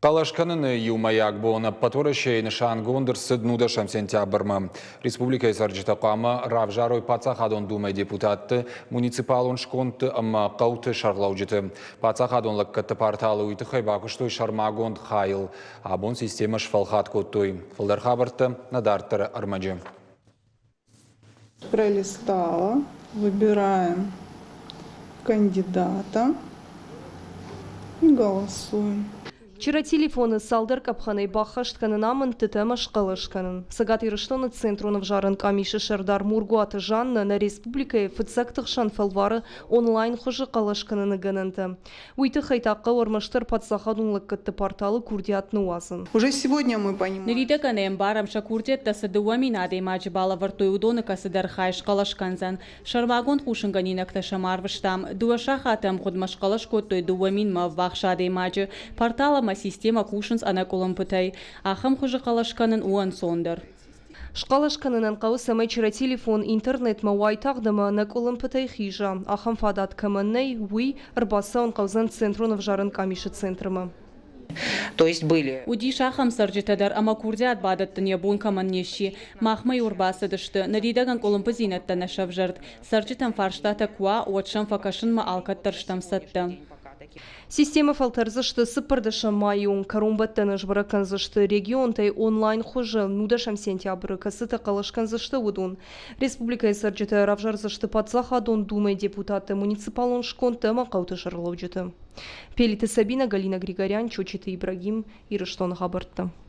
Хъӕлӕс кӕныны иумӕйаг бон ӕппӕт Уӕрӕсейы нысангонд ӕрцыд 19 сентябрмӕ. Республикӕйы цӕрджытӕ хъуамӕ равзарой Паддзахадон Думӕйы депутатты, муниципалон скондты ӕмӕ хъӕуты сӕргълӕуджыты. Паддзахадон лӕггӕдты порталы уый тыххӕй бакуыстой сӕрмагонд хайыл. Абон системӕ сфӕлхат кодтой. Фылдӕр хабӕрттӕ нӕ дарддӕры ӕрмӕджы. Пролистала, выбираем кандидата и голосуем. Чырӕ телефоны цалдӕр къӕпхӕнӕй баххӕст кӕнын амындтытӕ ӕмӕ схъӕлӕс кӕнын. Цӕгат Ирыстоны Центрон ӕвзарӕн къамисы сӕрдар Мургуаты Жаннӕ нӕ республикӕйы фыццӕгты хсӕн фӕлвары онлайн хуызы хъӕлӕс кӕныны гӕнӕнтӕ. Уый тыххӕй та хъӕуы ӕрмӕстдӕр паддзахадон лӕггӕдты порталы курдиат ныууадзын. Уже сегодня мы понимаем. Ныридӕгӕн ӕмбарӕм, сӕ курдиӕттӕ цы 2000 адӕймаджы балӕвӕрдтой, уыдоны кӕцыдӕр хай схъӕлӕс кӕндзӕн. Сӕрмагонд хъусынгӕнинӕгтӕ сӕм арвыстам. Дыууӕ сахаты ӕмгъуыдмӕ схъӕлӕс кодтой 2000-мӕ ӕввахс адӕймаджы. Портал ӕмӕ системӕ кусынц ӕнӕкъуылымпытӕй. Ахӕм хуызы хъӕлӕс кӕнын у ӕнцондӕр. Схъӕлӕс кӕнынӕн хъӕуы, цӕмӕй чырӕ телефон интернетмӕ уайтагъд ӕмӕ ӕнӕкъуылымпытӕй хиза. Ахӕм фадат кӕмӕн нӕй, уый ӕрбацӕуын хъӕудзӕн Центрон ӕвзарӕн къамисы центрмӕ. То есть были. Уыдис ахӕм цӕрджытӕ дӕр ӕмӕ курдиат бадӕттын йӕ бон кӕмӕн не сси. Махмӕ-иу ӕрбацыдысты. Ныридӕгӕн къуылымпыдзинӕдтӕ нӕ сӕвзӕрд. Цӕрджытӕм фарстатӕ куы уа, уӕд сӕм фӕкӕсынмӕ алкӕддӕр стӕм цӕттӕ. Системӕ фӕлтӕрдзысты цыппӕрдӕсӕм майы онг, кӕронбӕттӕны сбӕрӕг кӕндзысты регионтӕй онлайн хуызы нудӕсӕм сентябры, кӕцытӕ хъӕлӕс кӕндзысты, уыдон. Республикӕйы цӕрджытӕ равзардзысты Паддзахадон Думӕйы депутатты, муниципалон скондты ӕмӕ хъӕуты сӕргълӕуджыты. Пелиты Сабина, Галина Григорян, Чочиты Ибрагим, Ирыстоны хабӕрттӕ.